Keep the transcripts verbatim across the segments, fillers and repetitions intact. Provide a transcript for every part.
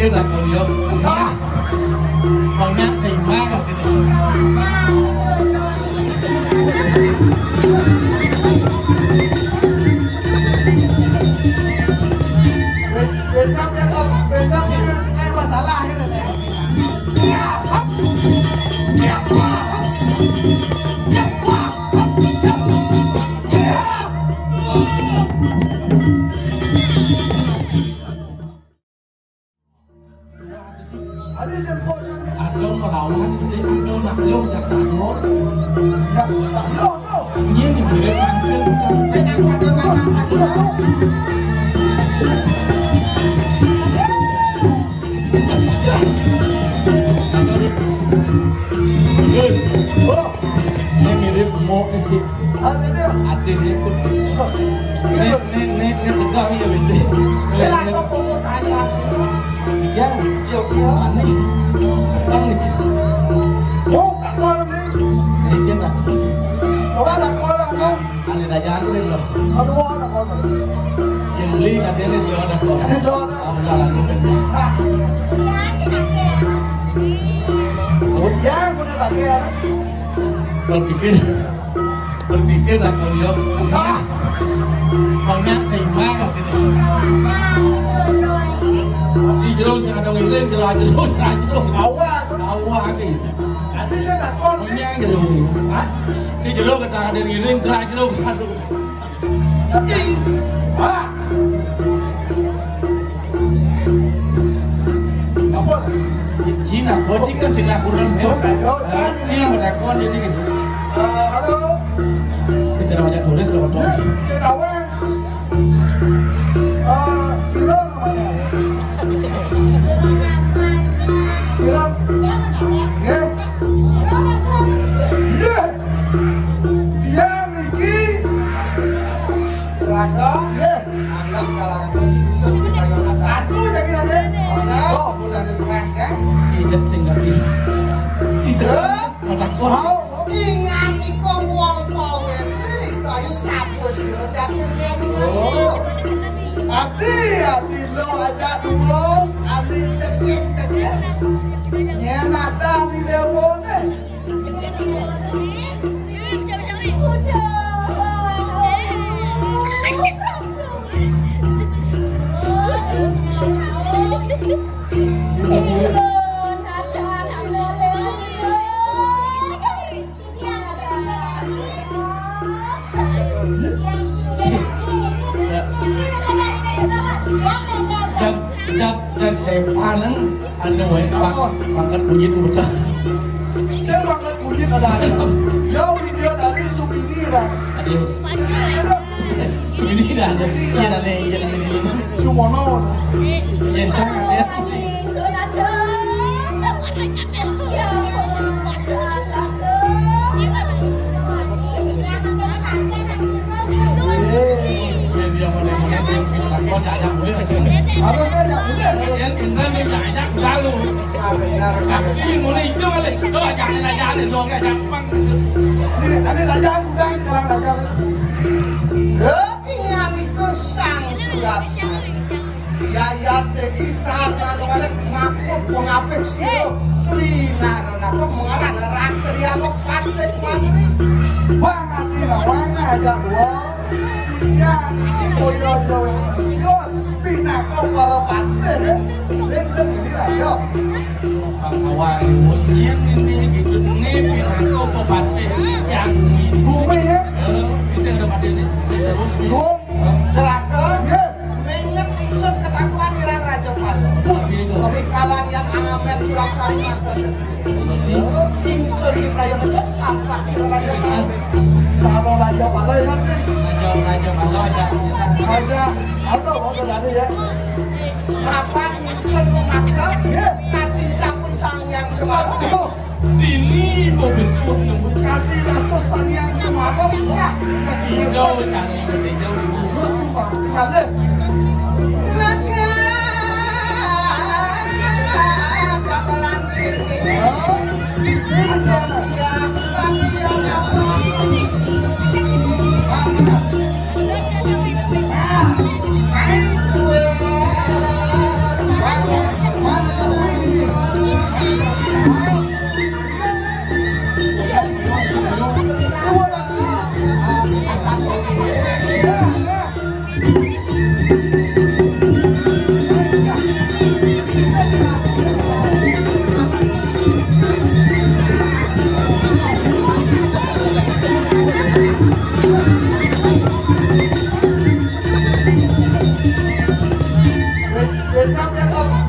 Lah, Bang, yo. Ah. Bang, nak sing mah, gitu. Becak, becak, becak, becak, masalah, gitu. Ada melawan, ada maklum, ada takut. Ini yang mirip tampil, bukan. Ini mirip mau isi. Ada dia. Ada dia pun. Nek, nek, nek, nek, tegak ya, Bende. Saya tak mau tanya. Iya. Iya, iya. Aneh. Aneh. Oh, tak tahu nih. Ini kan. Oh, ada orang, anu. Aneh aja, anu, deh, loh. Aduh, ada orang. Yang beli katanya dia ada sekolah. Dia ada. Alhamdulillah, anu, deh. Ah. Oh, ya, aku udah pakai, ya. Berpikir. Berpikir lah, Bang, yo. Ah. Bang, nak sing mah, gitu. Di jero sing ada ngiring, jero, jero, jero. Awak. Awak, gitu. Nanti saya takon. Punya, gitu. Hah? Si jero kata ada ngiring, jero, jero, satu. Cing. Ah. Apa? Cina, bocing kan sing lakukan. Oh, saya tahu. Ah, cing, lakukan ini gitu. Eh, halo. Bicara banyak tulis kalau. Ya, saya tahu. Eh, Siro namanya. Siro. Ya. Ya. Dia niki. Celaka. Nggih. Anak kalangan isun kayonan. Aku jadi nanti. Oh, aku jadi kelas, ya. Tidak sing ngerti. Tidak. Ya. Mau, mau. Ingan iko wong pawis, istayu sapa sira jatuh. Oh. Abdi, abdi lo aja dulu. Abdi cetik, cetik. Nyen ada di dewone. Dan, dan, dan saya panen, anu, eh, pang-, pangkat bunyi tuh, bocah. Saya pangkat bunyi ada. Yo, video tadi Sumini, Bang. Aduh. Sumini dah ada. Iya, dah, nih, iya, dah, nih. Sumono. Iya, dah, ya. Harusnya nggak boleh, harus. Yang bener nih, nggak enak, nggak lu. Ah, benar. Tapi mulai itu kali. Tuh, jangan aja, jangan, jangan, jangan. Ini tadi raja bukan, sekarang raja. Ya, ingat itu sang sulap. Yayate kita anu balik makut mengapik siro. Selina napa mengarah neraka dia mau patik mati. Bang ati lawan aja dua. Yang koyo-koyo yang serius pinaka para patik. Nek ini raja. Bang awal ini ini gitu nih pinaka para patik yang bumi ya. Eh, bisa ada patik ini. Bisa bumi. Celaka. Nggih. Menget ingsun ketakuan irang Raja Pala. Wah, gitu. Rikalan yang angamen sulap sari mantos. Ingsun di Prayo Medhot tampak sira Raja Pala. Kalau Raja Pala enak nih. Raja, Raja Pala aja. Raja, aduh, aduh, dari ya. Kapan ingsun memaksa? Nggih. Katinjapun Sang Hyang Semar. Aduh. Dini mau besok nunggu kaki rasa sayang semalam. Wah, kaki jauh, kaki jauh. Terus tuh, Pak, tinggal deh. Maka katalan ini. Hah? Ini aja. Ya, sebagai apa? Mana? Ah, ayo. Mana?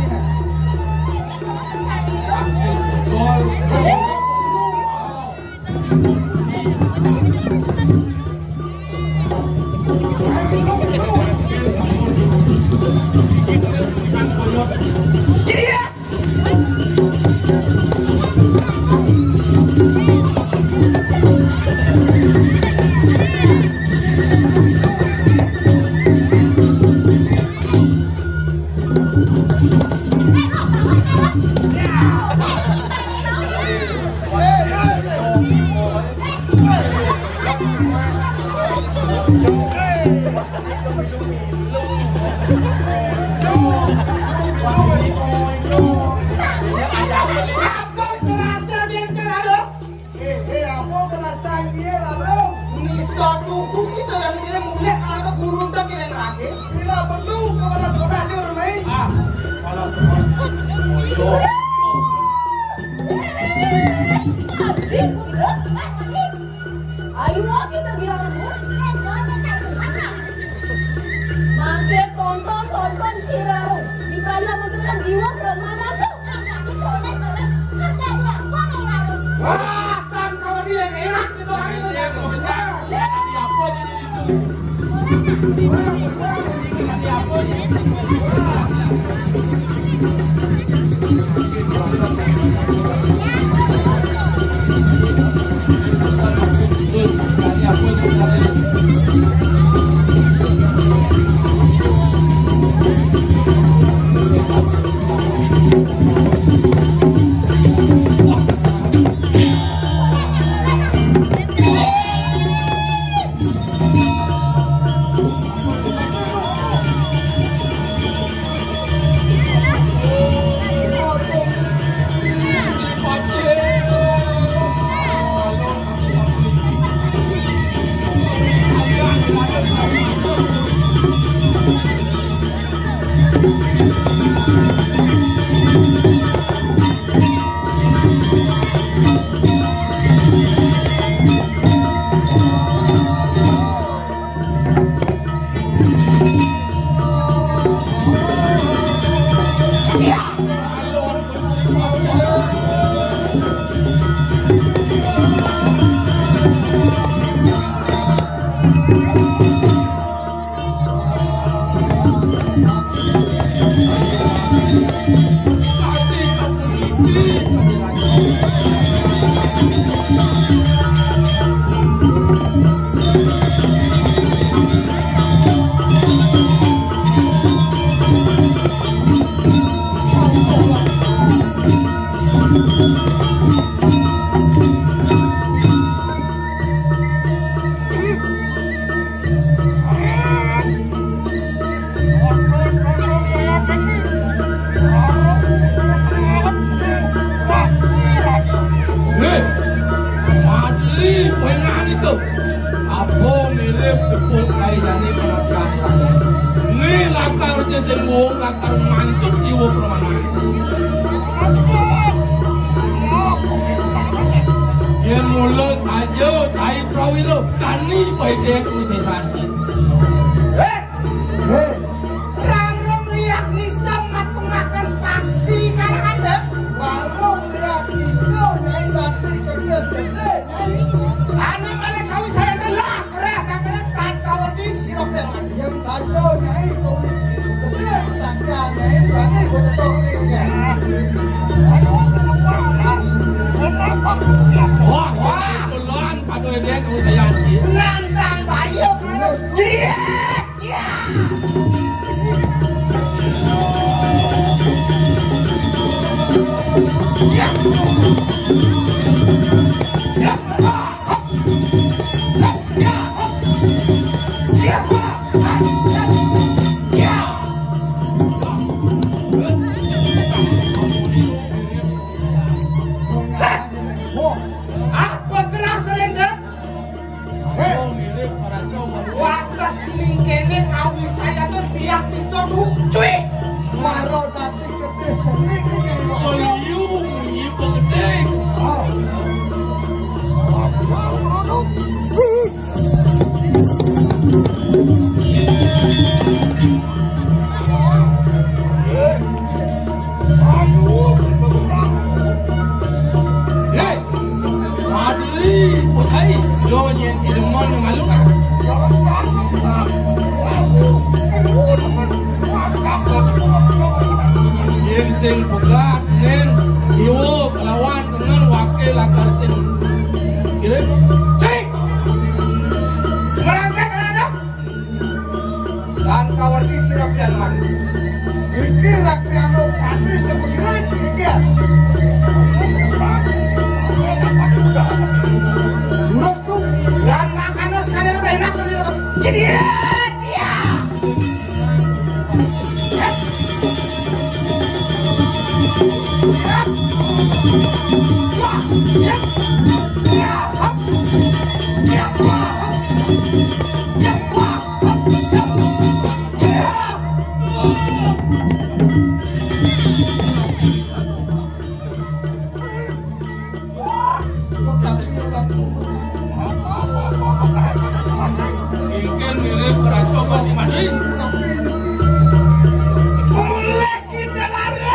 ini. Gol. Eh, eh, apa kena sang dia lalu? Ini sekolah tuku kita yang dia mulai ala ke guru tak kira lagi. Bila perlu kepala sekolah dia orang main. Ah, kepala sekolah. Oh, iya. Ayo, kita bilang. Nih, mati pengen itu. Apa mirip tepuk kailane kena biasa. Nih lakar sing wong lakar mantuk jiwa permanan. Yen mulus aja cai prawira kani bae kusesan. Eh, eh, rarung liak nista matungaken paksi kalangan, ya? Warung liak nista nyai dadi gendus gede, nyai. Ane male kawi saya telah, kerah kakene tan kawedi sira kene. Yang saja, nyai, kawi gede, saja, nyai, bani, bodo, bodo, ya. Wah, wah, kebetulan, Pak Doyen, kawi saya. Nantang bayu, kalau dia. Apa keras, Rendra? Heh. Wates mingkene kawisayane tiang pista lucu. Maro dadi gedhe jenenge. Oh, iya, iya, gedhe. Oh. Hei, Adli, putai, lo nyen idemen malu kan? Yen sing pegat, nen, iwo kelawan dengan wakil lakar sing. Kira, cek! Merangkak anak-anak! Lan kawerni sira pian mati. Iki Rakriano Pati sing pengiring iki. Lurus tu. Lan makano sekalian enak. Jadi ya. Ingkang mirip Prasoko Mari. Mulai kita lari.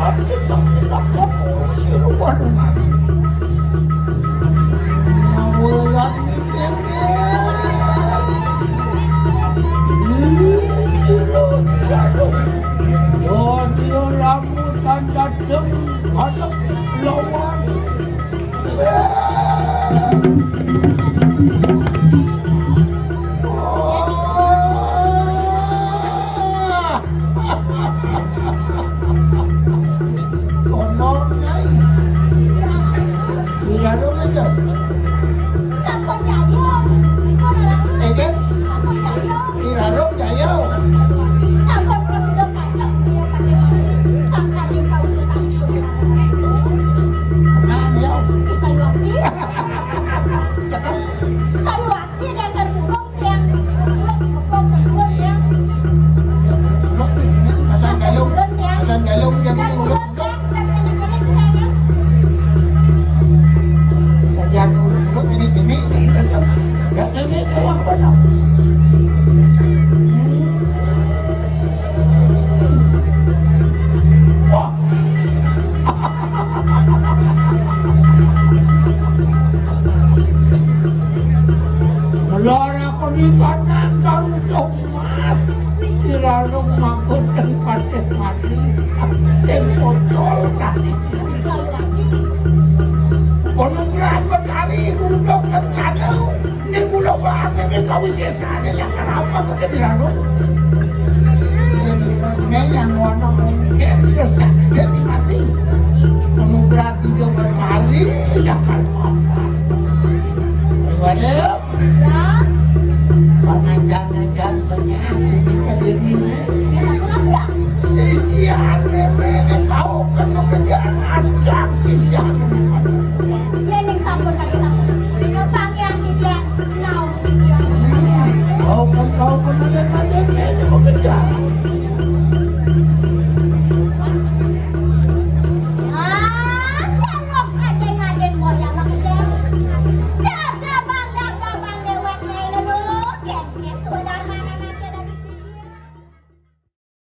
Cedak-cedak kamu si rumah-rumah. Ngawelan mikirnya. Ini si Rodia dong. Rodia rambutan dateng, ada lawan. Kono, Nyai. Di dalam aja. Sampun jaya. Enten? Sampun jaya. Di dalam jaya. Sampun prosedur pacak dia pakai mati. Sangkari kau susah. Nah, dia. Bisa yuapi. Siapa? Kayu api dan terburuk yang buruk, buruk, buruk, ya. Buruk nih, ini pasang galung. Buruk, ya. Pasang galung jadi buruk. Buruk, ya. Saja dulu, dulu ini, ini, ini, terus ya. Ya, ini, ini, apa, apa? Wah. Melor aku di padang kau tuh, Mas. Dilarung mangkuk di pasir mati. Sing bocor kasih sini. Kono berapa kali guru dokter kado? Ini gula banget nih kau sesane ya, kenapa kau dilarung?